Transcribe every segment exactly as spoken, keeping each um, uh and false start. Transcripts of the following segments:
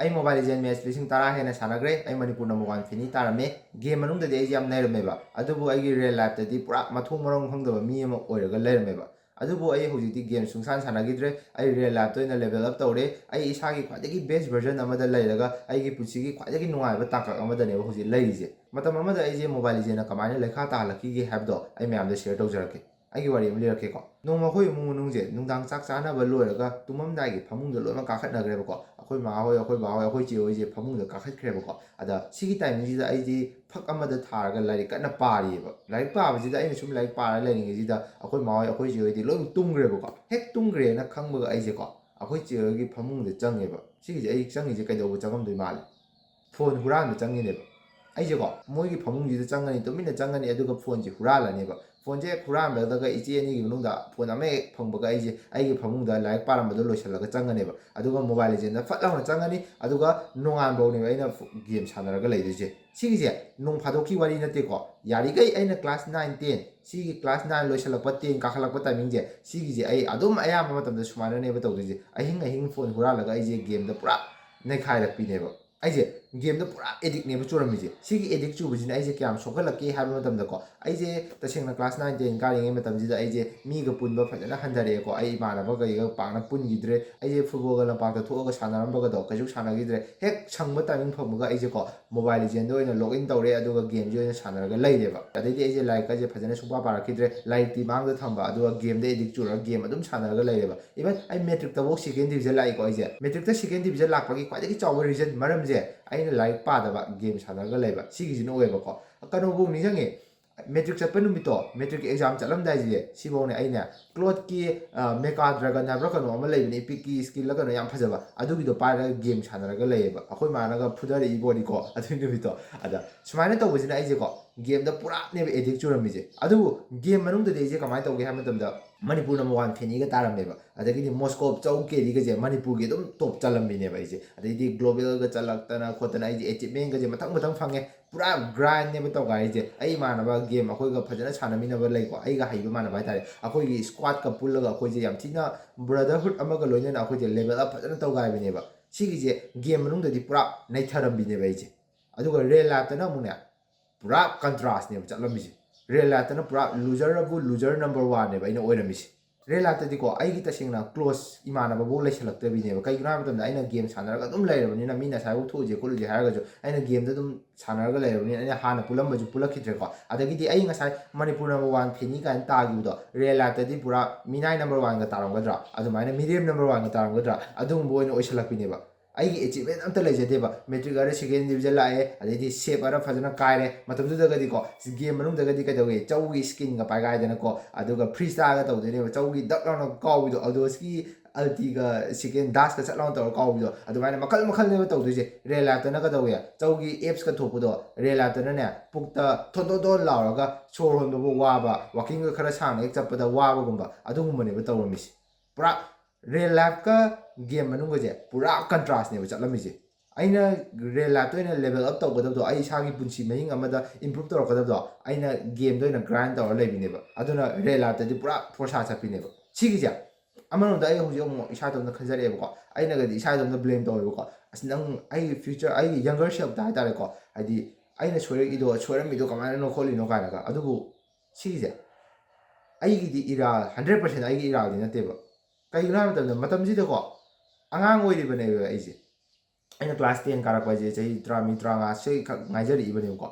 ꯑꯩ Mobile Legend match ꯂꯤꯁꯤꯡ ꯇꯔꯥ ꯍꯦꯟꯅ ꯁꯥꯟꯅꯈ꯭ꯔꯦ꯫ ꯑꯩ ꯃꯅꯤꯄꯨꯔ number one fan ꯅꯤ ꯇꯥꯔꯝꯃꯦ꯫ Game ꯃꯅꯨꯡꯗꯗꯤ ꯑꯩꯁꯦ ꯌꯥꯝ ꯅꯩꯔꯝꯃꯦꯕ, ꯑꯗꯨꯕꯨ ꯑꯩꯒꯤ real life ꯇꯗꯤ ꯄꯨꯔꯥ ꯃꯊꯣꯡ ꯃꯔꯝ ꯈꯪꯗꯕ ꯃꯤ ꯑꯃ ꯑꯣꯏꯔꯒ ꯂꯩꯔꯝꯃꯦꯕ꯫ ꯑꯗꯨꯕꯨ ꯑꯩ ꯍꯧꯖꯤꯛꯇꯤ game ꯁꯨꯡꯁꯥꯟ ꯁꯥꯟꯅꯈꯤꯗ꯭ꯔꯦ꯫ ꯑꯩ real life ꯇ ꯑꯣꯏꯅ level up ꯇꯧꯔꯦ꯫ ꯑꯩ ꯏꯁꯥꯒꯤ ꯈ꯭ꯋꯥꯏꯗꯒꯤ best version ꯑꯃꯗ ꯂꯩꯔꯒ ꯑꯩꯒꯤ ꯄꯨꯟꯁꯤꯒꯤ ꯈ꯭ꯋꯥꯏꯗꯒꯤ ꯅꯨꯡꯉꯥꯏꯕ ꯇꯥꯡꯀꯛ ꯑꯃꯗꯅꯦꯕ ꯍꯧꯖꯤꯛ ꯂꯩꯔꯤꯁꯦ꯫ ꯃꯇꯝ ꯑꯃꯗ ꯑꯩꯁꯦ Mobile Legend ꯅ ꯀꯃꯥꯏꯅ ꯂꯩꯈꯥ ꯇꯥꯍꯜꯂꯛꯈꯤꯒꯦ ꯍꯥꯏꯕꯗꯣ ꯑꯩ ꯃꯌꯥꯝꯗ share ꯇꯧꯖꯔꯛꯀꯦ꯫ ꯑꯩꯒꯤ ꯋꯥꯔꯤ ꯑꯃ ꯂꯤꯔꯛꯀꯦꯀꯣ꯫ ꯅꯣꯡꯃ ꯑꯩꯈꯣꯏ ꯏꯃꯨꯡ ꯃꯅꯨꯡꯁꯦ ꯅꯨꯡꯗꯥꯡ ꯆꯥꯛ ꯆꯥꯅꯕ ꯂꯣꯏꯔꯒ ꯇꯨꯝꯃꯝꯗꯥꯏꯒꯤ ꯐꯃꯨꯡꯗ ꯂꯣꯏꯅꯃꯛ ꯀꯥꯈꯠꯅꯈ꯭ꯔꯦꯕꯀꯣ꯫ ꯑꯩꯈꯣꯏ ꯃꯥ ꯍꯣꯏ, ꯑꯩꯈꯣꯏ ꯕꯥ ꯍꯣꯏ, ꯑꯩꯈꯣꯏ ꯆꯦ ꯍꯣꯏꯁꯦ ꯐꯃꯨꯡꯗ ꯀꯥꯈꯠꯈ꯭ꯔꯦꯕꯀꯣ꯫ ꯑꯗ ꯁꯤꯒꯤ timing ꯁꯤꯗ ꯑꯩꯗꯤ ꯐꯛ ꯑꯃꯗ ꯊꯥꯔꯒ ꯂꯥꯏꯔꯤꯛ ꯀꯟꯅ ꯄꯥꯔꯤꯑꯕ꯫ ꯂꯥꯏꯔꯤꯛ ꯄꯥꯕꯁꯤꯗ ꯑꯩꯅ ꯁꯨꯝ ꯂꯥꯏꯔꯤꯛ ꯄꯥꯔ ꯂꯩꯔꯤꯉꯩꯁꯤꯗ ꯑꯩꯈꯣꯏ ꯃꯥ ꯍꯣꯏ, ꯑꯩꯈꯣꯏ ꯆꯦ ꯍꯣꯏꯗꯤ ꯂꯣꯏ ꯇꯨꯝꯈ꯭ꯔꯦꯕꯀꯣ꯫ ꯍꯦꯛ ꯇꯨꯝꯈ꯭ꯔꯦꯅ ꯈꯪꯕꯒ ꯑꯩꯁꯦꯀꯣ ꯑꯩꯈꯣꯏ ꯆꯦ ꯍꯣꯏꯒꯤ ꯐꯃꯨꯡꯗ ꯆꯪꯉꯦꯕ꯫ ꯁꯤꯒꯤꯁꯦ ꯑꯩ ꯆꯪꯉꯤꯁꯦ ꯀꯩꯗꯧꯕ ꯆꯪꯉꯝꯗꯣꯏ ꯃꯥꯜꯂꯦ? Phone ꯍꯨꯔꯥꯟꯕ ꯆꯪꯉꯤꯅꯦꯕ꯫ ꯑꯩꯁꯦꯀꯣ ꯃꯣꯏꯒꯤ ꯐꯃꯨꯡꯁꯤꯗ ꯆꯪꯉꯅꯤ, ꯇꯨꯃꯤꯟꯅ ꯆꯪꯉꯅꯤ, ꯑꯗꯨꯒ phone ꯁꯦ ꯍꯨꯔꯥꯜꯂꯅꯦꯕ꯫ Phone ꯁꯦ ꯍꯦꯛ ꯍꯨꯔꯥꯟꯕꯗꯒ ꯏꯆꯦ ꯑꯅꯤꯒꯤ ꯃꯅꯨꯡꯗ phone ꯑꯃ ꯍꯦꯛ ꯐꯪꯕꯒ ꯑꯩꯁꯦ ꯑꯩꯒꯤ ꯐꯃꯨꯡꯗ ꯂꯥꯏꯔꯤꯛ ꯄꯥꯔꯝꯕꯗꯣ ꯂꯣꯏꯁꯤꯜꯂꯒ ꯆꯪꯉꯅꯦꯕ꯫ ꯑꯗꯨꯒ Mobile Legend ꯗ ꯐꯠ ꯂꯥꯎꯅ ꯆꯪꯉꯅꯤ, ꯑꯗꯨꯒ ꯅꯣꯡꯉꯥꯟꯐꯧꯅꯦꯕ ꯑꯩꯅ game ꯁꯥꯟꯅꯔꯒ ꯂꯩꯗꯣꯏꯁꯦ꯫ ꯁꯤꯒꯤꯁꯦ ꯅꯣꯡ ꯐꯥꯗꯣꯛꯀꯤ ꯋꯥꯔꯤ ꯅꯠꯇꯦꯀꯣ꯫ ꯌꯥꯔꯤꯈꯩ ꯑꯩꯅ class nine, ten, ꯁꯤꯒꯤ class nine ꯂꯣꯏꯁꯤꯜꯂꯛꯄ, ten ꯀꯥꯈꯠꯂꯛꯄ timing ꯁꯦ, ꯁꯤꯒꯤꯁꯦ ꯑꯩ ꯑꯗꯨꯝ ꯑꯌꯥꯝꯕ ꯃꯇꯝꯗ ꯁꯨꯃꯥꯏꯅꯅꯦꯕ ꯇꯧꯗꯣꯏꯁꯦ꯫ ꯑꯍꯤꯡ ꯑꯍꯤꯡ phone ꯍꯨꯔꯥꯜꯂꯒ ꯑꯩꯁꯦ game ꯗ ꯄꯨꯔꯥ ꯅꯩꯈꯥꯏꯔꯛꯄꯤꯅꯦꯕ꯫ ꯑꯩꯁꯦ game ꯗ ꯄꯨꯔꯥ addict ꯅꯦꯕ ꯆꯨꯔꯝꯃꯤꯁꯦ꯫ ꯁꯤꯒꯤ addict ꯆꯨꯕꯁꯤꯅ ꯑꯩꯁꯦ ꯀꯌꯥꯝ ꯁꯣꯛꯍꯜꯂꯛꯀꯦ ꯍꯥꯏꯕ ꯃꯇꯝꯗꯀꯣ, ꯑꯩꯁꯦ ꯇꯁꯦꯡꯅ class nine, ten ꯀꯥꯔꯤꯉꯩ ꯃꯇꯝꯁꯤꯗ ꯑꯩꯁꯦ ꯃꯤꯒ ꯄꯨꯟꯕ ꯐꯖꯅ ꯍꯟꯊꯔꯛꯑꯦꯀꯣ꯫ ꯑꯩ ꯏꯃꯥꯟꯅꯕ ꯀꯩꯒ ꯄꯥꯛꯅ ꯄꯨꯟꯈꯤꯗ꯭ꯔꯦ꯫ ꯑꯩꯁꯦ football ꯒ ꯂꯝꯄꯥꯛꯇ ꯊꯣꯛꯑꯒ ꯁꯥꯟꯅꯔꯝꯕꯒꯗꯣ ꯀꯩꯁꯨ ꯁꯥꯟꯅꯈꯤꯗ꯭ꯔꯦ꯫ ꯍꯦꯛ ꯁꯪꯕ timing ꯐꯪꯕꯒ ꯑꯩꯁꯦꯀꯣ Mobile Legend ꯗ ꯑꯣꯏꯅ log in ꯇꯧꯔꯦ, ꯑꯗꯨꯒ game ꯁꯦ ꯑꯣꯏꯅ ꯁꯥꯟꯅꯔꯒ ꯂꯩꯔꯦꯕ꯫ ꯑꯗꯩꯗꯤ ꯑꯩꯁꯦ ꯂꯥꯏꯔꯤꯛꯀꯁꯦ ꯐꯖꯅ ꯁꯨꯡꯄꯥ ꯄꯥꯔꯛꯈꯤꯗ꯭ꯔꯦ꯫ ꯂꯥꯏꯔꯤꯛꯇꯤ ꯃꯥꯡꯗ ꯊꯝꯕ, ꯑꯗꯨꯒ game ꯗ addict ꯆꯨꯔꯒ game ꯑꯗꯨꯝ ꯁꯥꯟꯅꯔꯒ ꯂꯩꯔꯦꯕ꯫ Even ꯑꯩ matric ꯇꯐꯥꯎ second division ꯂꯥꯛꯏꯀꯣ ꯑꯩꯁꯦ꯫ Matric ꯇ second division ꯂꯥꯛꯄꯒꯤ ꯈ꯭ꯋꯥꯏꯗꯒꯤ ꯆꯥꯎꯕ reason, ꯃꯔꯝꯁꯦ ꯑꯩꯅ ꯂꯥꯏꯔꯤꯛ ꯄꯥꯗꯕ, game ꯁꯥꯟꯅꯔꯒ ꯂꯩꯕ, ꯁꯤꯒꯤꯁꯤꯅ ꯑꯣꯏꯌꯦꯕꯀꯣ꯫ ꯀꯩꯅꯣꯐꯥꯎ ꯅꯤꯡꯁꯤꯡꯉꯦ, matric ꯆꯠꯄ ꯅꯨꯃꯤꯠꯇꯣ, matric exam ꯆꯠꯂꯝꯗꯥꯏꯁꯦ, ꯁꯤꯐꯥꯎꯅꯦ ꯑꯩꯅ Clot ꯀꯤ, ꯑ, Mecha Dragon ꯍꯥꯏꯕ꯭ꯔꯥ ꯀꯩꯅꯣ ꯑꯃ ꯂꯩꯕꯅꯦ, Epic ꯀꯤ skill ꯂ ꯀꯩꯅꯣ ꯌꯥꯝ ꯐꯖꯕ, ꯑꯗꯨꯒꯤꯗꯣ ꯄꯥꯏꯔꯒ game ꯁꯥꯟꯅꯔꯒ ꯂꯩꯌꯦꯕ꯫ ꯑꯩꯈꯣꯏ ꯃꯥꯅꯒ ꯐꯨꯗꯔꯛꯏ ꯄꯣꯠꯅꯤꯀꯣ ꯑꯗꯨꯒꯤ ꯅꯨꯃꯤꯠꯇꯣ꯫ ꯑꯗ ꯁꯨꯃꯥꯏꯅ ꯇꯧꯕꯁꯤꯅ ꯑꯩꯁꯦꯀꯣ game ꯗ ꯄꯨꯔꯥꯅꯦꯕ addict ꯆꯨꯔꯝꯃꯤꯁꯦ꯫ ꯑꯗꯨꯕꯨ game ꯃꯅꯨꯡꯗꯗꯤ ꯑꯩꯁꯦ ꯀꯃꯥꯏꯅ ꯇꯧꯒꯦ ꯍꯥꯏꯕ ꯃꯇꯝꯗ, ꯃꯅꯤꯄꯨꯔ number one fan ꯅꯤꯒ ꯇꯥꯔꯝꯃꯦꯕ꯫ ꯑꯗꯒꯤꯗꯤ Moscow Chowkeri ꯒꯁꯦ ꯃꯅꯤꯄꯨꯔꯒꯤ ꯑꯗꯨꯝ top ꯆꯜꯂꯝꯃꯤꯅꯦꯕ ꯑꯩꯁꯦ꯫ ꯑꯗꯩꯗꯤ global ꯒ ꯆꯠꯂꯛꯇꯅ ꯈꯣꯠꯇꯅ ꯑꯩꯁꯦ achievement ꯒꯁꯦ ꯃꯊꯪ ꯃꯊꯪ ꯐꯪꯉꯦ꯫ ꯄꯨꯔꯥ grind ꯅꯦꯕ ꯇꯧꯒꯥꯏꯔꯤꯁꯦ꯫ ꯑꯩ ꯏꯃꯥꯟꯅꯕ game ꯑꯩꯈꯣꯏꯒ ꯐꯖꯅ ꯁꯥꯟꯅꯃꯤꯟꯅꯕ ꯂꯩꯀꯣ, ꯑꯩꯒ ꯍꯩꯕ ꯃꯥꯟꯅꯕ ꯍꯥꯏꯇꯥꯔꯦ꯫ ꯑꯩꯈꯣꯏꯒꯤ squad ꯀ ꯄꯨꯜꯂꯒ ꯑꯩꯈꯣꯏꯁꯦ ꯌꯥꯝ ꯊꯤꯅ brotherhood ꯑꯃꯒ ꯂꯣꯏꯅꯅ ꯑꯩꯈꯣꯏꯁꯦ level up ꯐꯖꯅ ꯇꯧꯒꯥꯏꯕꯅꯦꯕ꯫ ꯁꯤꯒꯤꯁꯦ ꯒꯦꯝ ꯃꯅꯨꯡꯗꯗꯤ ꯄꯨꯔꯥ ꯅꯩꯊꯔꯝꯕꯤꯅꯦꯕ ꯑꯩꯁꯦ꯫ ꯑꯗꯨꯒ ꯔꯤꯌꯦꯜ ꯂꯥꯏꯐꯇꯅ ꯑꯃꯨꯛꯅꯦ, ꯄꯨꯔꯥ ꯀꯟꯇ꯭ꯔꯥꯁꯅꯦꯕ ꯆꯠꯂꯝꯃꯤꯁꯦ꯫ ꯔꯤꯌꯦꯜ ꯂꯥꯏꯐꯇꯅ ꯄꯨꯔꯥ ꯂꯨꯖꯔꯕꯨ ꯂꯨꯖꯔ ꯅꯝꯕꯔ ꯋꯥꯟꯅꯦꯕ ꯑꯩꯅ ꯑꯣꯏꯔꯝꯃꯤꯁꯦ꯫ ꯔꯤꯌꯦꯜ ꯂꯥꯏꯐꯇꯗꯤꯀꯣ, ꯑꯩꯒꯤ ꯇꯁꯦꯡꯅ ꯀ꯭ꯂꯣꯁ ꯏꯃꯥꯟꯅꯕꯐꯥꯎ ꯂꯩꯁꯜꯂꯛꯇꯕꯤꯅꯦꯕ꯫ ꯀꯩꯒꯤꯅꯣ ꯍꯥꯏꯕ ꯃꯇꯝꯗ, ꯑꯩꯅ ꯒꯦꯝ ꯁꯥꯟꯅꯔꯒ ꯑꯗꯨꯝ ꯂꯩꯔꯕꯅꯤꯅ, ꯃꯤꯅ ꯑꯁꯥꯏꯐꯥꯎ ꯊꯣꯛꯎꯁꯦ ꯈꯣꯠꯂꯨꯁꯦ ꯍꯥꯏꯔꯒꯁꯨ, ꯑꯩꯅ ꯒꯦꯝꯗ ꯑꯗꯨꯝ ꯁꯥꯟꯅꯔꯒ ꯂꯩꯔꯕꯅꯤꯅ, ꯑꯩꯅ ꯍꯥꯟꯅ ꯄꯨꯜꯂꯝꯕꯁꯨ ꯄꯨꯜꯂꯛꯈꯤꯗ꯭ꯔꯦꯀꯣ꯫ ꯑꯗꯒꯤꯗꯤ ꯑꯩ ꯉꯁꯥꯏ ꯃꯅꯤꯄꯨꯔ ꯅꯝꯕꯔ ꯋꯥꯟ ꯐꯦꯅꯤ ꯀꯥꯏꯅ ꯇꯥꯈꯤꯕꯗꯣ, ꯔꯤꯌꯦꯜ ꯂꯥꯏꯐꯇꯗꯤ ꯄꯨꯔꯥ ꯃꯤꯅꯥꯏ ꯅꯝꯕꯔ ꯋꯥꯟꯒ ꯇꯥꯔꯝꯒꯗ꯭ꯔꯥ, ꯑꯗꯨꯃꯥꯏꯅ ꯃꯤꯔꯦꯝ ꯅꯝꯕꯔ ꯋꯥꯟꯒ ꯇꯥꯔꯝꯒꯗ꯭ꯔꯥ, ꯑꯗꯨꯒꯨꯝꯕ ꯑꯣꯏꯅ ꯑꯣꯏꯁꯜꯂꯛꯄꯤꯅꯦꯕ꯫ ꯑꯩꯒꯤ ꯑꯦꯆꯤꯞꯃꯦꯟ ꯑꯝꯇ ꯂꯩꯖꯗꯦꯕ꯫ ꯃꯦꯇ꯭ꯔꯤꯛ ꯍꯥꯏꯔ ꯁꯦꯀꯦꯟ ꯗꯤꯕꯤꯖꯟ ꯂꯥꯛꯑꯦ, ꯑꯗꯩꯗꯤ ꯁꯦꯞ ꯍꯥꯏꯔ ꯐꯖꯅ ꯀꯥꯏꯔꯦ꯫ ꯃꯇꯝꯗꯨꯗꯒꯗꯤꯀꯣ, ꯒꯦꯝ ꯃꯅꯨꯡꯗꯒꯗꯤ ꯀꯩꯗꯧꯏ, ꯆꯧꯒꯤ ꯁ꯭ꯀꯤꯟꯒ ꯄꯥꯏꯒꯥꯏꯗꯅꯀꯣ, ꯑꯗꯨꯒ ꯐ꯭ꯔꯤ ꯁ꯭ꯇꯥꯔꯒ ꯇꯧꯗꯣꯏꯅꯦꯕ, ꯆꯧꯒꯤ ꯗꯛ ꯂꯥꯎꯅ ꯀꯥꯎꯕꯤꯗꯣ, ꯑꯗꯣꯁꯀꯤ ꯑꯜꯇꯤꯒ ꯁꯦꯀꯦꯟ ꯗꯥꯁꯀ ꯆꯠ ꯂꯥꯎꯅ ꯇꯧꯔꯒ ꯀꯥꯎꯕꯤꯗꯣ, ꯑꯗꯨꯃꯥꯏꯅ ꯃꯈꯜ ꯃꯈꯜꯅꯦꯕ ꯇꯧꯗꯣꯏꯁꯦ꯫ ꯔꯤꯌꯦꯜ ꯂꯥꯏꯐꯇꯅ ꯀꯩꯗꯧꯏ, ꯆꯧꯒꯤ ꯑꯦꯞꯁꯀ ꯊꯣꯛꯄꯗꯣ, ꯔꯤꯌꯦꯜ ꯂꯥꯏꯐꯇꯅꯅꯦ, ꯄꯨꯛꯇ ꯊꯣꯟ ꯊꯣꯟ ꯊꯣꯟ ꯂꯥꯎꯔꯒ ꯁꯣꯔ ꯍꯣꯟꯕꯕꯨ ꯋꯥꯕ, ꯋꯥꯀꯤꯡꯒ ꯈꯔ ꯁꯥꯡꯅ ꯍꯦꯛ ꯆꯠꯄꯗ ꯋꯥꯕꯒꯨꯝꯕ, ꯑꯗꯨꯒꯨꯝꯕꯅꯦꯕ ꯇꯧꯔꯝꯃꯤꯁꯦ꯫ ꯄꯨꯔꯥ ꯔꯤꯌꯦꯜ ꯂꯥꯏꯐꯀ ꯒꯦꯝ ꯃꯅꯨꯡꯒꯁꯦ ꯄꯨꯔꯥ ꯀꯟꯇ꯭ꯔꯥꯁꯅꯦꯕ ꯆꯠꯂꯝꯃꯤꯁꯦ꯫ ꯑꯩꯅ ꯔꯤꯌꯦꯜ ꯂꯥꯏꯐꯇ ꯑꯣꯏꯅ ꯂꯦꯚꯦꯜ ꯑꯞ ꯇꯧꯒꯗꯕꯗꯣ, ꯑꯩ ꯏꯁꯥꯒꯤ ꯄꯨꯟꯁꯤ ꯃꯍꯤꯡ ꯑꯃꯗ ꯏꯝꯄ꯭ꯔꯨꯞ ꯇꯧꯔꯛꯀꯗꯕꯗꯣ, ꯑꯩꯅ ꯒꯦꯝꯗ ꯑꯣꯏꯅ ꯒ꯭ꯔꯥꯏꯟ ꯇꯧꯔ ꯂꯩꯕꯤꯅꯦꯕ꯫ ꯑꯗꯨꯅ ꯔꯤꯌꯦꯜ ꯂꯥꯏꯐꯇꯗꯤ ꯄꯨꯔꯥ ꯐꯣꯔꯁꯥ ꯆꯠꯄꯤꯅꯦꯕ ꯁꯤꯒꯤꯁꯦ꯫ ꯑꯃꯔꯣꯝꯗ ꯑꯩ ꯍꯧꯖꯤꯛ ꯑꯃꯨꯛ ꯏꯁꯥ ꯏꯇꯣꯝꯇ ꯈꯟꯖꯔꯛꯑꯦꯕꯀꯣ, ꯑꯩꯅꯒꯗꯤ ꯏꯁꯥ ꯏꯇꯣꯝꯇ ꯕ꯭ꯂꯦꯝ ꯇꯧꯋꯦꯕꯀꯣ꯫ ꯑꯁ, ꯅꯪ, ꯑꯩꯒꯤ ꯐ꯭ꯌꯨꯆꯔ, ꯑꯩꯒꯤ ꯌꯪꯒꯔ ꯁꯦꯜꯐꯇ ꯍꯥꯏꯇꯥꯔꯦꯀꯣ, ꯍꯥꯏꯗꯤ ꯑꯩꯅ ꯁꯣꯏꯔꯛꯏꯗꯣ, ꯁꯣꯏꯔꯝꯃꯤꯗꯣ ꯀꯃꯥꯏꯅꯅꯣ ꯈꯣꯠꯂꯤꯅꯣ ꯀꯥꯏꯅꯒ꯫ ꯑꯗꯨꯕꯨ ꯁꯤꯒꯤꯁꯦ ꯑꯩꯒꯤꯗꯤ ꯏꯔꯥꯜ, ꯍꯟꯗ꯭ꯔꯦꯠ ꯄꯥꯔꯁꯦꯟ ꯑꯩꯒꯤ ꯏꯔꯥꯜꯗꯤ ꯅꯠꯇꯦꯕ꯫ ꯀꯩꯒꯤꯅꯣ ꯍꯥꯏꯕ ꯃꯇꯝꯗ, ꯃꯇꯝꯁꯤꯗꯀꯣ ꯑꯉꯥꯡ ꯑꯣꯏꯔꯤꯕꯅꯦꯕ ꯑꯩꯁꯦ꯫ ꯑꯩꯅ ꯀ꯭ꯂꯥꯁ ꯇꯦꯟ ꯀꯥꯔꯛꯄ ꯍꯥꯏꯁꯦ ꯆꯍꯤ ꯇꯔꯥꯃꯔꯤ, ꯇꯔꯥꯃꯉꯥ ꯁꯤꯈꯛ ꯉꯥꯏꯖꯔꯛꯏꯕꯅꯦꯕꯀꯣ꯫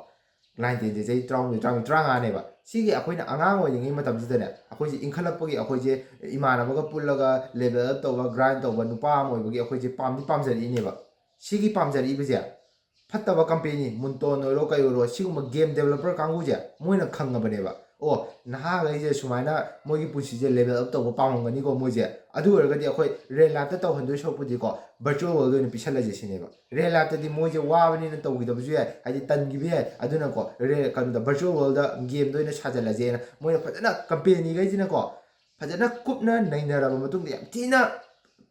ꯅꯥꯏꯟ ꯇꯦꯟꯁꯦ ꯆꯍꯤ ꯇꯔꯥꯍꯨꯝꯗꯣꯏ, ꯇꯔꯥꯃꯔꯤ, ꯇꯔꯥꯃꯉꯥꯅꯦꯕ꯫ ꯁꯤꯒꯤ ꯑꯩꯈꯣꯏꯅ ꯑꯉꯥꯡ ꯑꯣꯏꯔꯤꯉꯩ ꯃꯇꯝꯁꯤꯗꯅꯦ, ꯑꯩꯈꯣꯏꯁꯦ ꯏꯟꯈꯠꯂꯛꯄꯒꯤ, ꯑꯩꯈꯣꯏꯁꯦ ꯏꯃꯥꯟꯅꯕꯒ ꯄꯨꯜꯂꯒ ꯂꯦꯚꯦꯜ ꯑꯞ ꯇꯧꯕ, ꯒ꯭ꯔꯥꯏꯟ ꯇꯧꯕ ꯅꯨꯄꯥ ꯑꯃ ꯑꯣꯏꯕꯒꯤ ꯑꯩꯈꯣꯏꯁꯦ ꯄꯥꯝꯗꯤ ꯄꯥꯝꯖꯔꯛꯏꯅꯦꯕ꯫ ꯁꯤꯒꯤ ꯄꯥꯝꯖꯔꯛꯏꯕꯁꯦ ꯐꯠꯇꯕ ꯀꯝꯄꯦꯅꯤ, ꯃꯨꯟꯇꯣꯟ ꯑꯣꯏꯔꯣ ꯀꯩ ꯑꯣꯏꯔꯣ, ꯁꯤꯒꯨꯝꯕ ꯒꯦꯝ ꯗꯦꯕꯂꯞꯄꯔ ꯀꯥꯡꯕꯨꯁꯦ ꯃꯣꯏꯅ ꯈꯪꯉꯕꯅꯦꯕ꯫ ꯑꯣ, ꯅꯍꯥꯈꯩꯁꯦ ꯁꯨꯃꯥꯏꯅ ꯃꯣꯏꯒꯤ ꯄꯨꯟꯁꯤꯁꯦ ꯂꯦꯚꯦꯜ ꯑꯞ ꯇꯧꯕ ꯄꯥꯝꯃꯝꯒꯅꯤꯀꯣ ꯃꯣꯏꯁꯦ꯫ ꯑꯗꯨ ꯑꯣꯏꯔꯒꯗꯤ ꯑꯩꯈꯣꯏ ꯔꯤꯌꯦꯜ ꯂꯥꯏꯐꯇ ꯇꯧꯍꯟꯗꯣꯏ ꯁꯔꯨꯛꯄꯨꯗꯤꯀꯣ, ꯚꯔꯆꯨꯋꯦꯜ ꯋꯥꯔꯜꯗ ꯑꯣꯏꯅ ꯄꯤꯁꯜꯂꯁꯦ ꯁꯤꯅꯦꯕ꯫ ꯔꯤꯌꯦꯜ ꯂꯥꯏꯐꯇꯗꯤ ꯃꯣꯏꯁꯦ ꯋꯥꯕꯅꯤꯅ ꯇꯧꯈꯤꯗꯕꯁꯨ ꯌꯥꯏ, ꯍꯥꯏꯗꯤ ꯇꯟꯈꯤꯕ ꯌꯥꯏ꯫ ꯑꯗꯨꯅꯀꯣ, ꯔꯦ-, ꯀꯩꯅꯣꯗ, ꯚꯔꯆꯨꯋꯦꯜ ꯋꯥꯔꯜꯗ ꯒꯦꯝꯗ ꯑꯣꯏꯅ ꯁꯥꯖꯜꯂꯁꯦꯅ ꯃꯣꯏꯅ ꯐꯖꯅ, ꯀꯝꯄꯦꯅꯤꯈꯩꯁꯤꯅꯀꯣ ꯐꯖꯅ ꯀꯨꯞꯅ ꯅꯩꯅꯔꯕ ꯃꯇꯨꯡꯗ, ꯌꯥꯝ ꯊꯤꯅ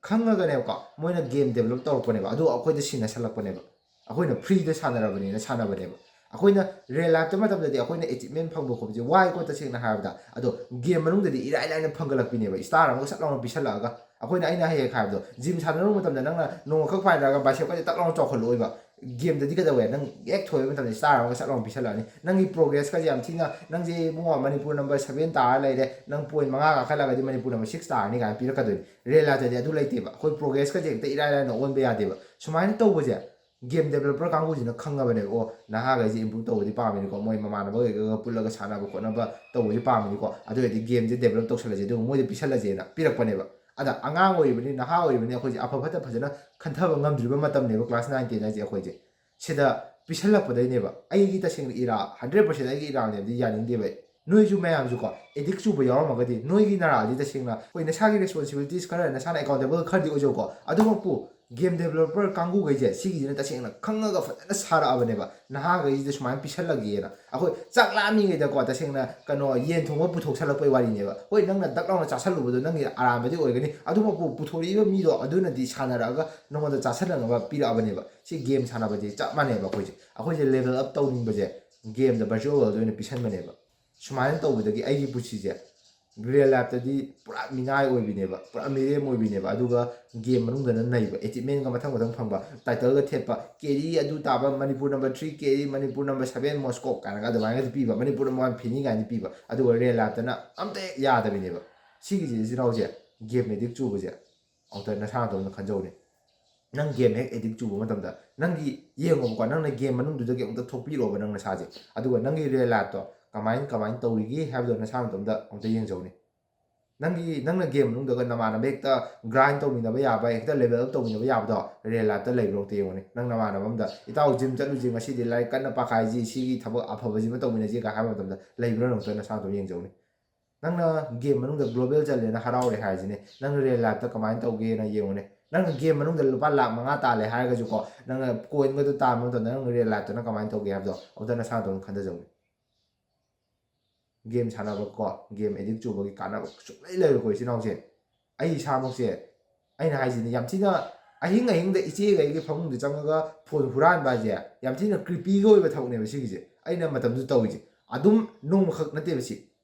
ꯈꯪꯉꯒꯅꯦꯕꯀꯣ, ꯃꯣꯏꯅ ꯒꯦꯝ ꯗꯦꯕꯂꯞ ꯇꯧꯔꯛꯄꯅꯦꯕ꯫ ꯑꯗꯨ ꯑꯩꯈꯣꯏꯗ ꯁꯤꯟꯅꯁꯜꯂꯛꯄꯅꯦꯕ꯫ ꯑꯩꯈꯣꯏꯅ ꯐ꯭ꯔꯤꯗ ꯁꯥꯟꯅꯔꯕꯅꯤꯅ ꯁꯥꯟꯅꯕꯅꯦꯕ꯫ ꯑꯩꯈꯣꯏꯅ ꯔꯤꯌꯦꯜ ꯂꯥꯏꯐꯇ ꯃꯇꯝꯗꯗꯤ ꯑꯩꯈꯣꯏꯅ ꯑꯦꯆꯤꯞꯃꯦꯟ ꯐꯪꯕ ꯈꯣꯠꯄꯁꯦ ꯋꯥꯏꯀꯣ, ꯇꯁꯦꯡꯅ ꯍꯥꯏꯔꯕꯗ꯫ ꯑꯗꯣ ꯒꯦꯝ ꯃꯅꯨꯡꯗꯗꯤ ꯏꯔꯥꯏ ꯂꯥꯏꯅ ꯐꯪꯒꯠꯂꯛꯄꯤꯅꯦꯕ, ꯏꯁꯇꯥꯔ ꯑꯃꯒ ꯁꯠ ꯂꯥꯎꯅ ꯄꯤꯁꯜꯂꯛꯑꯒ꯫ ꯑꯩꯈꯣꯏꯅ, ꯑꯩꯅ ꯍꯦꯛ ꯍꯦꯛ ꯍꯥꯏꯕꯗꯣ, ꯖꯤꯝ ꯁꯥꯟꯅꯔꯨꯕ ꯃꯇꯝꯗ ꯅꯪꯅ ꯅꯣꯡꯃꯈꯛ ꯄꯥꯏꯔꯒ ꯕꯥꯏꯁꯦꯞꯀꯁꯦ ꯇꯛ ꯂꯥꯎꯅ ꯆꯥꯎꯈꯠꯂꯛꯑꯣꯏꯕ꯫ ꯒꯦꯝꯗꯗꯤ ꯀꯩꯗꯧꯋꯦ, ꯅꯪ ꯍꯦꯛ ꯊꯣꯏꯕ ꯃꯇꯝꯗ ꯏꯁꯇꯥꯔ ꯑꯃꯒ ꯁꯠ ꯂꯥꯎꯅ ꯄꯤꯁꯜꯂꯛꯑꯅꯤ꯫ ꯅꯪꯒꯤ ꯄ꯭ꯔꯣꯒ꯭ꯔꯦꯁꯀꯁꯦ ꯌꯥꯝ ꯊꯤꯅ, ꯅꯪꯁꯦ ꯏꯕꯨꯡꯉꯣ ꯃꯅꯤꯄꯨꯔ ꯅꯝꯕꯔ ꯁꯕꯦꯟ ꯇꯥꯔ ꯂꯩꯔꯦ, ꯅꯪ ꯄꯣꯏꯟ ꯃꯉꯥ ꯀꯥꯈꯠꯂꯒꯗꯤ ꯃꯅꯤꯄꯨꯔ ꯅꯝꯕꯔ ꯁꯤꯛꯁ ꯇꯥꯔꯅꯤ ꯀꯥꯏꯅ ꯄꯤꯔꯛꯀꯗꯣꯏꯅꯤ꯫ ꯔꯤꯌꯦꯜ ꯂꯥꯏꯐꯇꯗꯤ ꯑꯗꯨ ꯂꯩꯇꯦꯕ꯫ ꯑꯩꯈꯣꯏ ꯄ꯭ꯔꯣꯒ꯭ꯔꯦꯁꯀꯁꯦ ꯍꯦꯛꯇ ꯏꯔꯥꯏ ꯂꯥꯏꯅ ꯑꯣꯟꯕ ꯌꯥꯗꯦꯕ꯫ ꯁꯨꯃꯥꯏꯅ ꯇꯧꯕꯁꯦ ꯒꯦꯝ ꯗꯦꯕꯂꯞꯄꯔ ꯀꯥꯡꯕꯨꯁꯤꯅ ꯈꯪꯉꯕꯅꯦꯕ꯫ ꯑꯣ, ꯅꯍꯥꯈꯩꯁꯦ ꯏꯝꯄ꯭ꯔꯨꯞ ꯇꯧꯕꯗꯤ ꯄꯥꯝꯃꯤꯅꯤꯀꯣ, ꯃꯣꯏ ꯃꯃꯥꯟꯅꯕ ꯀꯩꯀꯩꯒ ꯄꯨꯜꯂꯒ ꯁꯥꯟꯅꯕ ꯈꯣꯠꯅꯕ ꯇꯧꯕꯁꯦ ꯄꯥꯝꯃꯤꯅꯤꯀꯣ, ꯑꯗꯨ ꯑꯣꯏꯔꯗꯤ ꯒꯦꯝꯁꯦ ꯗꯦꯕꯂꯞ ꯇꯧꯁꯜꯂꯁꯦ, ꯑꯗꯨꯒ ꯃꯣꯏꯗ ꯄꯤꯁꯜꯂꯁꯦꯅ ꯄꯤꯔꯛꯄꯅꯦꯕ꯫ ꯑꯗ ꯑꯉꯥꯡ ꯑꯣꯏꯔꯤꯕꯅꯤ, ꯅꯍꯥ ꯑꯣꯏꯔꯤꯕꯅꯤ, ꯑꯩꯈꯣꯏꯁꯦ ꯑꯐ ꯐꯠꯇ ꯐꯖꯅ ꯈꯟꯊꯕ ꯉꯝꯗ꯭ꯔꯤꯕ ꯃꯇꯝꯅꯦꯕ, ꯀ꯭ꯂꯥꯁ ꯅꯥꯏꯟ ꯇꯦꯟ ꯍꯥꯏꯁꯦ ꯑꯩꯈꯣꯏꯁꯦ꯫ ꯁꯤꯗ ꯄꯤꯁꯜꯂꯛꯄꯗꯩꯅꯦꯕ꯫ ꯑꯩꯒꯤ ꯇꯁꯦꯡꯅ ꯏꯔꯥ, ꯍꯟꯗ꯭ꯔꯦꯠ ꯄꯥꯔꯁꯦꯟ ꯑꯩꯒꯤ ꯏꯔꯥꯅꯦꯕꯗꯤ ꯌꯥꯅꯤꯡꯗꯦꯕ ꯑꯩ꯫ ꯅꯣꯏꯁꯨ ꯃꯌꯥꯝꯁꯨꯀꯣ, ꯑꯦꯗꯤꯛ ꯆꯨꯕ ꯌꯥꯎꯔꯝꯃꯒꯗꯤ, ꯅꯣꯏꯒꯤ ꯅꯔꯥꯗꯤ ꯇꯁꯦꯡꯅ, ꯍꯣꯏ, ꯅꯁꯥꯒꯤ ꯔꯦꯁꯄꯣꯟꯁꯤꯕꯤꯂꯤꯇꯤꯁ ꯈꯔ, ꯅꯁꯥꯅ ꯑꯦꯀꯥꯎꯟꯇꯦꯕꯜ ꯈꯔꯗꯤ ꯑꯣꯏꯖꯧꯀꯣ, ꯑꯗꯨꯃꯛꯄꯨ ꯒꯦꯝ ꯗꯦꯕꯂꯞꯄꯔ ꯀꯥꯡꯕꯨꯈꯩꯁꯦ ꯁꯤꯒꯤꯁꯤꯅ ꯇꯁꯦꯡꯅ ꯈꯪꯉꯒ ꯐꯖꯅ ꯁꯥꯔꯛꯑꯕꯅꯦꯕ꯫ ꯅꯍꯥꯈꯩꯁꯤꯗ ꯁꯨꯃꯥꯏꯅ ꯄꯤꯁꯜꯂꯒꯦꯅ꯫ ꯑꯩꯈꯣꯏ ꯆꯥꯛ ꯂꯥꯝꯃꯤꯉꯩꯗꯀꯣ, ꯇꯁꯦꯡꯅ ꯀꯩꯅꯣ, ꯌꯦꯟ ꯊꯣꯡꯕ ꯄꯨꯊꯣꯛꯁꯜꯂꯛꯄꯩ ꯋꯥꯔꯤꯅꯦꯕ꯫ ꯍꯣꯏ, ꯅꯪꯅ ꯗꯛ ꯂꯥꯎꯅ ꯆꯥꯁꯜꯂꯨꯕꯗꯣ ꯅꯪꯒꯤ ꯑꯔꯥꯟꯕꯗꯤ ꯑꯣꯏꯒꯅꯤ, ꯑꯗꯨꯃꯛꯄꯨ ꯄꯨꯊꯣꯔꯛꯏꯕ ꯃꯤꯗꯣ ꯑꯗꯨꯅꯗꯤ ꯁꯥꯟꯅꯔꯛꯑꯒ ꯅꯉꯣꯟꯗ ꯆꯥꯁꯜꯂꯛꯅꯕ ꯄꯤꯔꯛꯑꯕꯅꯦꯕ꯫ ꯁꯤ ꯒꯦꯝ ꯁꯥꯟꯅꯕꯁꯦ ꯆꯞ ꯃꯥꯟꯅꯩꯕ꯫ ꯑꯩꯈꯣꯏꯁꯦ, ꯑꯩꯈꯣꯏꯁꯦ ꯂꯦꯚꯦꯜ ꯑꯞ ꯇꯧꯅꯤꯡꯕꯁꯦ ꯒꯦꯝꯗ, ꯚꯔꯆꯨꯋꯦꯜ ꯋꯥꯔꯜꯗ ꯑꯣꯏꯅ ꯄꯤꯁꯟꯕꯅꯦꯕ꯫ ꯁꯨꯃꯥꯏꯅ ꯇꯧꯕꯗꯒꯤ ꯑꯩꯒꯤ ꯄꯨꯟꯁꯤꯁꯦ ꯔꯤꯌꯦꯜ ꯂꯥꯏꯐꯇꯗꯤ ꯄꯨꯔꯥ ꯃꯤꯅꯥꯏ ꯑꯣꯏꯕꯤꯅꯦꯕ, ꯄꯨꯔꯥ ꯃꯤꯔꯦꯝ ꯑꯣꯏꯕꯤꯅꯦꯕ꯫ ꯑꯗꯨꯒ ꯒꯦꯝ ꯃꯅꯨꯡꯗꯅ ꯅꯩꯕ, ꯑꯦꯆꯤꯞꯃꯦꯟꯒ ꯃꯊꯪ ꯃꯊꯪ ꯐꯪꯕ, ꯇꯥꯏꯇꯜꯒ ꯊꯦꯠꯄ, ꯀꯦꯔꯤ ꯑꯗꯨ ꯇꯥꯕ, ꯃꯅꯤꯄꯨꯔ ꯅꯝꯕꯔ ꯊ꯭ꯔꯤ ꯀꯦꯔꯤ, ꯃꯅꯤꯄꯨꯔ ꯅꯝꯕꯔ ꯁꯕꯦꯟ ꯃꯣꯁꯀꯣ ꯀꯥꯏꯅꯒ ꯑꯗꯨꯃꯥꯏꯅꯒꯗꯤ ꯄꯤꯕ, ꯃꯅꯤꯄꯨꯔ ꯅꯝꯕꯔ ꯋꯥꯟ ꯐꯤꯅꯤ ꯀꯥꯏꯅ ꯄꯤꯕ꯫ ꯑꯗꯨꯒ ꯔꯤꯌꯦꯜ ꯂꯥꯏꯐꯇꯅ ꯑꯝꯇ ꯍꯦꯛ ꯌꯥꯗꯕꯤꯅꯦꯕ꯫ ꯁꯤꯒꯤꯁꯦ, ꯏꯆꯤꯜ ꯏꯅꯥꯎꯁꯦ, ꯒꯦꯝ ꯑꯦꯗꯤꯛ ꯆꯨꯕꯁꯦ ꯑꯃꯨꯛꯇ ꯅꯁꯥ ꯅꯇꯣꯝꯅ ꯈꯟꯖꯧꯅꯦ꯫ ꯅꯪ ꯒꯦꯝ ꯍꯦꯛ ꯑꯦꯗꯤꯛ ꯆꯨꯕ ꯃꯇꯝꯗ, ꯅꯪꯒꯤ, ꯌꯦꯡꯉꯣꯕꯀꯣ, ꯅꯪꯅ ꯒꯦꯝ ꯃꯅꯨꯡꯗꯨꯗꯒꯤ ꯑꯃꯨꯛꯇ ꯊꯣꯛꯄꯤꯔꯣꯕ ꯅꯪ ꯅꯁꯥꯁꯦ, ꯑꯗꯨꯒ ꯅꯪꯒꯤ ꯔꯤꯌꯦꯜ ꯂꯥꯏꯐꯇꯣ ꯀꯃꯥꯏꯅ, ꯀꯃꯥꯏꯅ ꯇꯧꯔꯤꯒꯦ ꯍꯥꯏꯕꯗꯣ ꯅꯁꯥ ꯅꯇꯣꯝꯇ ꯑꯃꯨꯛꯇ ꯌꯦꯡꯖꯧꯅꯦ꯫ ꯅꯪꯒꯤ, ꯅꯪꯅ ꯒꯦꯝ ꯃꯅꯨꯡꯗꯒ ꯅꯃꯥꯟꯅꯕ ꯍꯦꯛꯇ ꯒ꯭ꯔꯥꯏꯟ ꯇꯧꯃꯤꯟꯅꯕ ꯌꯥꯕ, ꯍꯦꯛꯇ ꯂꯦꯚꯦꯜ ꯑꯞ ꯇꯧꯃꯤꯟꯅꯕ ꯌꯥꯕꯗꯣ ꯔꯤꯌꯦꯜ ꯂꯥꯏꯐꯇ ꯂꯩꯕ꯭ꯔꯣ ꯑꯝꯇ ꯌꯦꯡꯉꯨꯅꯦ꯫ ꯅꯪ ꯅꯃꯥꯟꯅꯕ ꯑꯝꯗ, "ꯏꯇꯥꯎ, ꯖꯤꯝ ꯆꯠꯂꯨꯁꯤ, ꯉꯁꯤꯗꯤ ꯂꯥꯏꯔꯤꯛ ꯀꯟꯅ ꯄꯥꯈꯥꯏꯁꯤ, ꯁꯤꯒꯤ ꯊꯕꯛ ꯑꯐꯕꯁꯤꯃ ꯇꯧꯃꯤꯟꯅꯁꯤ" ꯀꯥꯏ ꯍꯥꯏꯕ ꯃꯇꯝꯗ ꯂꯩꯕ꯭ꯔꯥ ꯑꯃꯨꯛꯇ ꯅꯁꯥ ꯅꯇꯣꯝ ꯌꯦꯡꯖꯧꯅꯦ꯫ ꯅꯪꯅ ꯒꯦꯝ ꯃꯅꯨꯡꯗ ꯒ꯭ꯂꯣꯕꯦꯜ ꯆꯠꯂꯦꯅ ꯍꯔꯥꯎꯔꯦ ꯍꯥꯏꯔꯁꯤꯅꯦ, ꯅꯪ ꯔꯤꯌꯦꯜ ꯂꯥꯏꯐꯇ ꯀꯃꯥꯏꯅ ꯇꯧꯒꯦꯅ ꯌꯦꯡꯉꯨꯅꯦ꯫ ꯅꯪꯅ ꯒꯦꯝ ꯃꯅꯨꯡꯗ ꯂꯨꯄꯥ ꯂꯥꯛ ꯃꯉꯥ ꯇꯥꯜꯂꯦ ꯍꯥꯏꯔꯒꯁꯨꯀꯣ, ꯅꯪꯅ ꯀꯣꯏꯟꯒꯗꯣ ꯇꯥꯟꯕ ꯃꯇꯝꯗ ꯅꯪ ꯔꯤꯌꯦꯜ ꯂꯥꯏꯐꯇꯅ ꯀꯃꯥꯏꯅ ꯇꯧꯒꯦ ꯍꯥꯏꯕꯗꯣ ꯑꯃꯨꯛꯇ ꯅꯁꯥ ꯅꯇꯣꯝ ꯈꯟꯊꯖꯧꯅꯦ꯫ ꯒꯦꯝ ꯁꯥꯟꯅꯕꯀꯣ, ꯒꯦꯝ ꯑꯦꯗꯤꯛ ꯆꯨꯕꯒꯤ ꯀꯥꯟꯅꯕ ꯁꯨꯡꯂꯩ ꯂꯩꯔꯣꯏꯀꯣ, ꯏꯆꯤꯟ ꯏꯅꯥꯎꯁꯦ꯫ ꯑꯩ ꯏꯁꯥꯃꯛꯁꯦ, ꯑꯩꯅ ꯍꯥꯏꯁꯤꯅꯤ, ꯌꯥꯝ ꯊꯤꯅ ꯑꯍꯤꯡ ꯑꯍꯤꯡꯗ ꯏꯆꯦꯒ ꯑꯩꯒꯤ ꯐꯃꯨꯡꯗ ꯆꯪꯉꯒ ꯐꯣꯟ ꯍꯨꯔꯥꯟꯕ ꯍꯥꯏꯁꯦ ꯌꯥꯝ ꯊꯤꯅ ꯀ꯭ꯔꯤꯄꯤꯒ ꯑꯣꯏꯕ ꯊꯕꯛꯅꯦꯕ ꯁꯤꯒꯤꯁꯦ꯫ ꯑꯩꯅ ꯃꯇꯝꯗꯨꯗ ꯇꯧꯔꯤꯁꯦ ꯑꯗꯨꯝ ꯅꯣꯡꯃꯈꯛ ꯅꯠꯇꯦꯕ ꯁꯤ꯫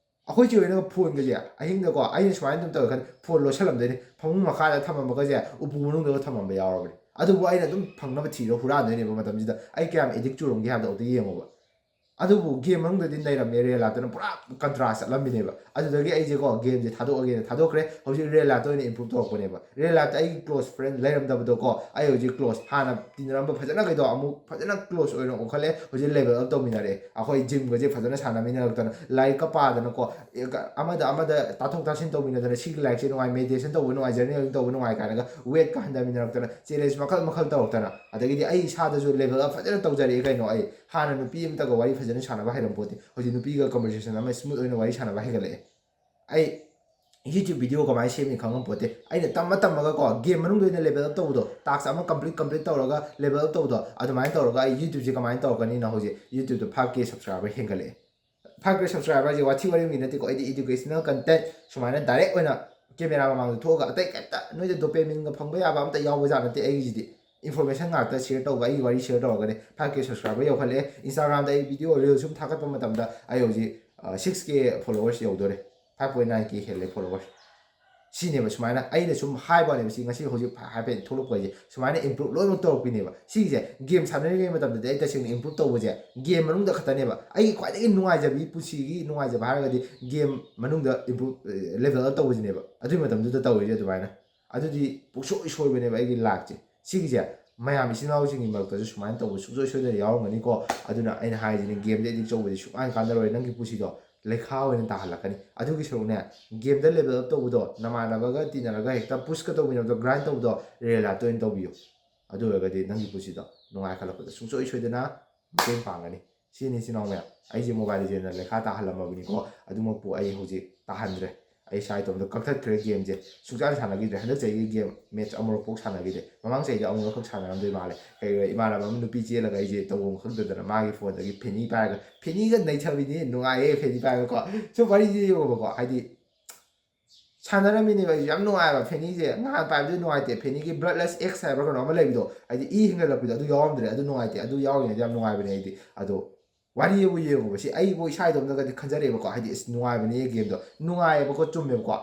ꯑꯩꯈꯣꯏ ꯆꯦ ꯍꯣꯏꯅꯒ ꯐꯣꯟꯒꯁꯦ ꯑꯍꯤꯡꯗꯀꯣ ꯑꯩꯅ ꯁꯨꯃꯥꯏꯅ ꯑꯗꯨꯝ ꯇꯧꯋꯦ ꯈꯟ ꯐꯣꯟ ꯂꯣꯠꯁꯜꯂꯝꯗꯣꯏꯅꯤ, ꯐꯃꯨꯡ ꯃꯈꯥꯗ ꯊꯝꯃꯝꯕꯒꯁꯦ ꯎꯄꯨ ꯃꯅꯨꯡꯗꯒ ꯊꯝꯃꯝꯕ ꯌꯥꯎꯔꯕꯅꯤ꯫ ꯑꯗꯨꯕꯨ ꯑꯩꯅ ꯑꯗꯨꯝ ꯐꯪꯅꯕ ꯊꯤꯔ ꯍꯨꯔꯥꯟꯗꯣꯏꯅꯦꯕ꯫ ꯃꯇꯝꯁꯤꯗ ꯑꯩ ꯀꯌꯥꯝ ꯑꯦꯗꯤꯛ ꯆꯨꯔꯝꯒꯦ ꯍꯥꯏꯕꯗꯣ ꯑꯝꯇ ꯌꯦꯡꯉꯣꯕ꯫ ꯑꯗꯨꯕꯨ ꯒꯦꯝ ꯃꯅꯨꯡꯗꯗꯤ ꯅꯩꯔꯝꯃꯦ, ꯔꯤꯌꯦꯜ ꯂꯥꯏꯐꯇꯅ ꯄꯨꯔꯥ ꯀꯟꯇ꯭ꯔꯥꯁ ꯆꯠꯂꯝꯃꯤꯅꯦꯕ꯫ ꯑꯗꯨꯗꯒꯤ ꯑꯩꯁꯦꯀꯣ ꯒꯦꯝꯁꯦ ꯊꯥꯗꯣꯛꯑꯒꯦꯅ ꯊꯥꯗꯣꯛꯈ꯭ꯔꯦ꯫ ꯍꯧꯖꯤꯛ ꯔꯤꯌꯦꯜ ꯂꯥꯏꯐꯇ ꯑꯣꯏꯅ ꯏꯝꯄ꯭ꯔꯨꯞ ꯇꯧꯔꯛꯄꯅꯦꯕ꯫ ꯔꯤꯌꯦꯜ ꯂꯥꯏꯐꯇ ꯑꯩꯒꯤ ꯀ꯭ꯂꯣꯁ ꯐ꯭ꯔꯦꯟ ꯂꯩꯔꯝꯗꯕꯗꯣꯀꯣ ꯑꯩ ꯍꯧꯖꯤꯛ ꯀ꯭ꯂꯣꯁ ꯍꯥꯟꯅ ꯇꯤꯟꯅꯔꯝꯕ ꯐꯖꯅꯈꯩꯗꯣ ꯑꯃꯨꯛ ꯐꯖꯅ ꯀ꯭ꯂꯣꯁ ꯑꯣꯏꯅ ꯑꯣꯟꯈꯠꯂꯦ꯫ ꯍꯧꯖꯤꯛ ꯂꯦꯚꯦꯜ ꯑꯞ ꯇꯧꯃꯤꯟꯅꯔꯦ꯫ ꯑꯩꯈꯣꯏ ꯖꯤꯝꯒꯁꯦ ꯐꯖꯅ ꯁꯥꯟꯅꯃꯤꯟꯅꯔꯛꯇꯅ, ꯂꯥꯏꯔꯤꯛꯀ ꯄꯥꯗꯅꯀꯣ, ꯑꯦ, ꯀ-, ꯑꯃꯗ ꯑꯃꯗ ꯇꯥꯊꯣꯛ ꯇꯥꯁꯤꯟ ꯇꯧꯃꯤꯟꯅꯗꯅ, ꯁꯤꯒꯤ ꯂꯥꯏꯔꯤꯛꯁꯦ ꯅꯨꯡꯉꯥꯏ, ꯃꯦꯗꯤꯇꯦꯁꯟ ꯇꯧꯕ ꯅꯨꯡꯉꯥꯏ, ꯖꯔꯅꯦꯂꯤꯡ ꯇꯧꯕ ꯅꯨꯡꯉꯥꯏ ꯀꯥꯏꯅꯒ ꯋꯦꯠꯀ ꯍꯟꯊꯃꯤꯟꯅꯔꯛꯇꯅ, ꯆꯦꯂꯦꯟꯖ ꯃꯈꯜ ꯃꯈꯜ ꯇꯧꯔꯛꯇꯅ, ꯑꯗꯒꯤꯗꯤ ꯑꯩ ꯏꯁꯥꯗꯁꯨ ꯂꯦꯚꯦꯜ ꯑꯞ ꯐꯖꯅ ꯇꯧꯖꯔꯛꯑꯦ ꯀꯩꯅꯣ꯫ ꯑꯩ ꯍꯥꯟꯅ ꯅꯨꯄꯤ ꯑꯃꯇꯒ ꯋꯥꯔꯤ ꯐꯖꯅ ꯁꯥꯟꯅꯕ ꯍꯩꯔꯝꯄꯣꯠꯇꯦ, ꯍꯧꯖꯤꯛ ꯅꯨꯄꯤꯒ ꯀꯟꯚꯔꯁꯦꯁꯟ ꯑꯃ ꯁ꯭ꯃꯨꯠ ꯑꯣꯏꯅ ꯋꯥꯔꯤ ꯁꯥꯟꯅꯕ ꯍꯩꯒꯠꯂꯛꯑꯦ꯫ ꯑꯩ YouTube ꯚꯤꯗꯤꯑꯣ ꯀꯃꯥꯏꯅ ꯁꯦꯝꯅꯤ ꯈꯪꯉꯝꯄꯣꯠꯇꯦ꯫ ꯑꯩꯅ ꯇꯝꯃ ꯇꯝꯃꯒꯀꯣ ꯒꯦꯝ ꯃꯅꯨꯡꯗ ꯑꯣꯏꯅ ꯂꯦꯚꯦꯜ ꯑꯞ ꯇꯧꯕꯗꯣ, ꯇꯥꯛꯁ ꯑꯃ ꯀꯝꯄ꯭ꯂꯤꯠ ꯀꯝꯄ꯭ꯂꯤꯠ ꯇꯧꯔꯒ ꯂꯦꯚꯦꯜ ꯑꯞ ꯇꯧꯕꯗꯣ, ꯑꯗꯨꯃꯥꯏꯅ ꯇꯧꯔꯒ ꯑꯩ YouTubeꯁꯦ ꯀꯃꯥꯏꯅ ꯇꯧꯔꯛꯀꯅꯤꯅ ꯍꯧꯖꯤꯛ YouTubeꯇ five K subscriber ꯍꯦꯟꯒꯠꯂꯛꯑꯦ꯫ Five K subscriberꯁꯦ ꯋꯥꯊꯤ ꯋꯥꯔꯦꯝꯒꯤ ꯅꯠꯇꯦꯀꯣ, ꯑꯩꯗꯤ educational content ꯁꯨꯃꯥꯏꯅ direct ꯑꯣꯏꯅ ꯀꯦꯃꯦꯔꯥ ꯃꯃꯥꯡꯗ ꯊꯣꯛꯑꯒ ꯑꯇꯩ ꯀꯩꯝꯇ ꯅꯣꯏꯗ dopamineꯒ ꯐꯪꯕ ꯌꯥꯕ ꯑꯝꯇ ꯌꯥꯎꯕꯖꯥꯠ ꯅꯠꯇꯦ꯫ ꯑꯩꯒꯤꯁꯤꯗꯤ information ꯉꯥꯛꯇ share ꯇꯧꯕ, ꯑꯩꯒꯤ ꯋꯥꯔꯤ share ꯇꯧꯔꯒꯅꯦ꯫ Five K subscriber ꯌꯧꯈꯠꯂꯛꯑꯦ꯫ Instagramꯗ ꯑꯩ ꯚꯤꯗꯤꯑꯣ ꯔꯤꯜ ꯁꯨꯝ ꯊꯥꯒꯠꯄ ꯃꯇꯝꯗ ꯑꯩ ꯍꯧꯖꯤꯛ six K followers ꯌꯧꯗꯣꯔꯦ꯫ Five point nine K ꯍꯦꯜꯂꯦ followers꯫ ꯁꯤꯅꯦꯕ ꯁꯨꯃꯥꯏꯅ ꯑꯩꯅ ꯁꯨꯝ ꯍꯥꯏꯕ ꯋꯥꯅꯦꯕ꯫ ꯁꯤ ꯉꯁꯤ ꯍꯧꯖꯤꯛ ꯍꯥꯏꯐꯦꯠ ꯊꯣꯛꯂꯛꯄ ꯍꯥꯏꯁꯦ ꯁꯨꯃꯥꯏꯅ ꯏꯝꯄ꯭ꯔꯨꯞ ꯂꯣꯏꯅꯃꯛ ꯇꯧꯔꯛꯄꯤꯅꯦꯕ꯫ ꯁꯤꯒꯤꯁꯦ ꯒꯦꯝ ꯁꯥꯟꯅꯔꯤꯉꯩ ꯃꯇꯝꯗꯗꯤ ꯑꯩ ꯇꯁꯦꯡꯅ ꯏꯝꯄ꯭ꯔꯨꯞ ꯇꯧꯕꯁꯦ ꯒꯦꯝ ꯃꯅꯨꯡꯗ ꯈꯛꯇꯅꯦꯕ꯫ ꯑꯩꯒꯤ ꯈ꯭ꯋꯥꯏꯗꯒꯤ ꯅꯨꯡꯉꯥꯏꯖꯕꯤ, ꯄꯨꯟꯁꯤꯒꯤ ꯅꯨꯡꯉꯥꯏꯖꯕ ꯍꯥꯏꯔꯒꯗꯤ ꯒꯦꯝ ꯃꯅꯨꯡꯗ ꯏꯝꯄ꯭ꯔꯨꯞ, ꯂꯦꯚꯦꯜ ꯑꯞ ꯇꯧꯕꯁꯤꯅꯦꯕ ꯑꯗꯨꯒꯤ ꯃꯇꯝꯗꯨꯗ ꯇꯧꯔꯤꯁꯦ ꯑꯗꯨꯃꯥꯏꯅ꯫ ꯑꯗꯨꯗꯤ ꯄꯨꯡꯁꯣꯏ ꯁꯣꯏꯕꯅꯦꯕ ꯑꯩꯒꯤ ꯂꯥꯏꯐꯁꯦ꯫ ꯁꯤꯒꯤꯁꯦ ꯃꯌꯥꯝ ꯏꯆꯤꯟ ꯏꯅꯥꯎꯁꯤꯡꯒꯤ ꯃꯔꯛꯇꯁꯨ ꯁꯨꯃꯥꯏꯅ ꯇꯧꯕ ꯁꯨꯡꯁꯣꯏ ꯁꯣꯏꯗꯅ ꯌꯥꯎꯔꯝꯒꯅꯤꯀꯣ꯫ ꯑꯗꯨꯅ ꯑꯩꯅ ꯍꯥꯏꯁꯤꯅꯦ, ꯒꯦꯝꯗ ꯑꯦꯗꯤꯛ ꯇꯧꯕꯗꯤ ꯁꯨꯡꯀꯥꯟ ꯀꯥꯟꯅꯔꯣꯏ, ꯅꯪꯒꯤ ꯄꯨꯟꯁꯤꯗꯣ ꯂꯩꯈꯥ ꯑꯣꯏꯅ ꯇꯥꯍꯜꯂꯛꯀꯅꯤ꯫ ꯑꯗꯨꯒꯤ ꯁꯔꯨꯛꯅꯦ, ꯒꯦꯝꯗ ꯂꯦꯚꯦꯜ ꯑꯞ ꯇꯧꯕꯗꯣ, ꯅꯃꯥꯟꯅꯕꯒ ꯇꯤꯟꯅꯔꯒ ꯍꯦꯛꯇ ꯄꯨꯁꯀ ꯇꯧꯃꯤꯟꯅꯕꯗꯣ, ꯒ꯭ꯔꯥꯏꯟ ꯇꯧꯕꯗꯣ ꯔꯤꯌꯦꯜ ꯂꯥꯏꯐꯇ ꯑꯣꯏꯅ ꯇꯧꯕꯤꯌꯨ꯫ ꯑꯗꯨ ꯑꯣꯏꯔꯒꯗꯤ ꯅꯪꯒꯤ ꯄꯨꯟꯁꯤꯗꯣ ꯅꯨꯡꯉꯥꯏꯈꯠꯂꯛꯄꯗ ꯁꯨꯡꯁꯣꯏ ꯁꯣꯏꯗꯅ ꯃꯇꯦꯡ ꯄꯥꯡꯒꯅꯤ꯫ ꯁꯤꯅꯤ, ꯏꯆꯤꯟ ꯏꯅꯥꯎ ꯃꯌꯥꯝ, ꯑꯩꯁꯦ ꯃꯣꯕꯥꯏꯜ ꯂꯤꯖꯦꯟꯗ ꯂꯩꯈꯥ ꯇꯥꯍꯜꯂꯝꯃꯕꯅꯤꯀꯣ꯫ ꯑꯗꯨꯃꯛꯄꯨ ꯑꯩ ꯍꯧꯖꯤꯛ ꯇꯥꯍꯟꯗ꯭ꯔꯦ꯫ ꯑꯩ ꯏꯁꯥ ꯏꯇꯣꯝꯇ ꯀꯛꯊꯠꯈ꯭ꯔꯦ ꯒꯦꯝꯁꯦ꯫ ꯁꯨꯡꯁꯥꯟ ꯁꯥꯟꯅꯈꯤꯗ꯭ꯔꯦ꯫ ꯍꯟꯗꯛ ꯆꯍꯤꯒꯤ ꯒꯦꯝ ꯃꯦꯠꯆ ꯑꯃꯨꯔꯛꯐꯥꯎ ꯁꯥꯟꯅꯈꯤꯗꯦ꯫ ꯃꯃꯥꯡ ꯆꯍꯤꯗ ꯑꯃꯨꯔꯛꯈꯛ ꯁꯥꯟꯅꯔꯝꯗꯣꯏ ꯃꯥꯜꯂꯦ꯫ ꯀꯩꯒꯤꯅꯣ, ꯏꯃꯥꯟꯅꯕ ꯑꯃ ꯅꯨꯄꯤ ꯆꯦꯜꯂꯒ ꯑꯩꯁꯦ ꯇꯧꯐꯝ ꯈꯪꯗꯗꯅ ꯃꯥꯒꯤ ꯐꯣꯟꯗꯒꯤ ꯐꯦꯅꯤ ꯄꯥꯏꯔꯒ, ꯐꯦꯅꯤꯒ ꯅꯩꯊꯕꯤꯅꯤ, ꯅꯨꯡꯉꯥꯏꯌꯦ ꯐꯦꯅꯤ ꯄꯥꯏꯔꯒꯀꯣ꯫ ꯁꯨꯝ ꯋꯥꯔꯤꯁꯦ ꯌꯦꯡꯉꯣꯕꯀꯣ, ꯍꯥꯏꯗꯤ ꯁꯥꯟꯅꯔꯝꯃꯤꯅꯦꯕ ꯑꯩꯁꯨ꯫ ꯌꯥꯝ ꯅꯨꯡꯉꯥꯏꯕ ꯐꯦꯅꯤꯁꯦ꯫ ꯉꯍꯥꯟ ꯄꯥꯏꯕꯗꯤ ꯅꯨꯡꯉꯥꯏꯇꯦ꯫ ꯐꯦꯅꯤꯒꯤ bloodless X ꯍꯥꯏꯕ꯭ꯔꯥ ꯀꯩꯅꯣ ꯑꯃ ꯂꯩꯕꯗꯣ, ꯍꯥꯏꯗꯤ ꯏ ꯍꯦꯟꯒꯠꯂꯛꯄꯤꯗꯣ, ꯑꯗꯨ ꯌꯥꯎꯔꯝꯗ꯭ꯔꯦ꯫ ꯑꯗꯨ ꯅꯨꯡꯉꯥꯏꯇꯦ꯫ ꯑꯗꯨ ꯌꯥꯎꯔꯤꯉꯩꯗꯤ ꯌꯥꯝ ꯅꯨꯡꯉꯥꯏꯕꯅꯦ ꯑꯩꯗꯤ꯫ ꯑꯗꯣ ꯋꯥꯔꯤꯕꯨ ꯌꯦꯡꯉꯨꯕ꯫ ꯁꯤ ꯑꯩꯕꯨ ꯏꯁꯥ ꯏꯇꯣꯝꯇꯒꯗꯤ ꯈꯟꯖꯔꯛꯑꯦꯕꯀꯣ꯫ ꯍꯥꯏꯗꯤ ꯑꯁ ꯅꯨꯡꯉꯥꯏꯕꯅꯦ ꯒꯦꯝꯗꯣ꯫ ꯅꯨꯡꯉꯥꯏꯌꯦꯕꯀꯣ, ꯆꯨꯝꯃꯦꯕꯀꯣ꯫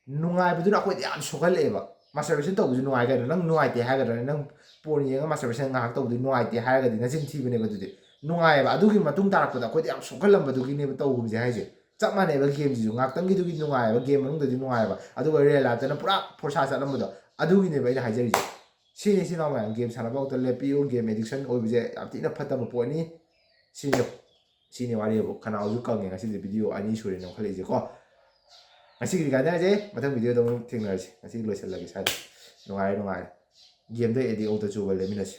ꯅꯨꯡꯉꯥꯏꯕꯗꯨꯅ ꯑꯩꯈꯣꯏꯗ ꯌꯥꯝ ꯁꯣꯛꯍꯜꯂꯛꯑꯦꯕ꯫ Masturbation ꯇꯧꯕꯁꯨ ꯅꯨꯡꯉꯥꯏ ꯀꯩꯅꯣ꯫ ꯅꯪ ꯅꯨꯡꯉꯥꯏꯇꯦ ꯍꯥꯏꯒꯗ꯭ꯔꯥꯅꯦ? ꯅꯪ porn ꯌꯦꯡꯉꯒ masturbation ꯉꯥꯏꯍꯥꯛ ꯇꯧꯕꯗꯨ ꯅꯨꯡꯉꯥꯏꯇꯦ ꯍꯥꯏꯔꯒꯗꯤ ꯅꯆꯤꯟ ꯊꯤꯕꯅꯦꯕ꯫ ꯑꯗꯨꯗꯤ ꯅꯨꯡꯉꯥꯏꯌꯦꯕ꯫ ꯑꯗꯨꯒꯤ ꯃꯇꯨꯡ ꯇꯥꯔꯛꯄꯗ ꯑꯩꯈꯣꯏꯗ ꯌꯥꯝ ꯁꯣꯛꯍꯜꯂꯝꯕꯗꯨꯒꯤꯅꯦꯕ ꯇꯧꯈꯤꯕꯁꯦ ꯍꯥꯏꯁꯦ꯫ ꯆꯞ ꯃꯥꯟꯅꯩꯕ ꯒꯦꯝꯁꯤꯁꯨ꯫ ꯉꯥꯛꯇꯪꯒꯤꯗꯨꯒꯤ ꯅꯨꯡꯉꯥꯏꯌꯦꯕ, ꯒꯦꯝ ꯃꯅꯨꯡꯗꯗꯤ ꯅꯨꯡꯉꯥꯏꯌꯦꯕ, ꯑꯗꯨꯒ real lifeꯇꯅ ꯄꯨꯔꯥ ꯐꯣꯔꯁꯥ ꯆꯠꯂꯝꯕꯗꯣ꯫ ꯑꯗꯨꯒꯤꯅꯦꯕ ꯑꯩꯅ ꯍꯥꯏꯖꯔꯤꯁꯦ꯫ ꯁꯤꯅꯤ ꯏꯆꯤꯟ ꯏꯅꯥꯎ ꯃꯌꯥꯝ, ꯒꯦꯝ ꯁꯥꯟꯅꯕ ꯈꯛꯇ ꯂꯦꯞꯄꯤꯌꯨ꯫ ꯒꯦꯝ addiction ꯑꯣꯏꯕꯁꯦ ꯌꯥꯝ ꯊꯤꯅ ꯐꯠꯇꯕ ꯄꯣꯠꯅꯤ꯫ ꯁꯤꯅꯤ, ꯁꯤꯅꯤ ꯋꯥꯔꯤꯕꯨ꯫ ꯈꯅꯥꯎꯁꯨ ꯀꯪꯉꯦ ꯉꯁꯤꯗꯤ, video ꯑꯅꯤ ꯁꯨꯔꯦ ꯅꯝꯈꯠꯂꯛꯏꯁꯦꯀꯣ꯫ ꯉꯁꯤꯒꯤꯗꯤ ꯀꯥꯏꯅꯔꯁꯦ, ꯃꯊꯪ videoꯗ ꯑꯃꯨꯛ ꯊꯦꯡꯅꯔꯁꯤ꯫ ꯉꯁꯤꯒꯤ ꯂꯣꯏꯁꯤꯜꯂꯒꯦ ꯁ꯭ꯋꯥꯏꯗ꯫ ꯅꯨꯡꯉꯥꯏꯔꯦ, ꯅꯨꯡꯉꯥꯏꯔꯦ꯫ Gameꯗ addict ꯑꯃꯨꯛꯇ ꯆꯨꯕ ꯂꯦꯞꯃꯤꯟꯅꯁꯤ꯫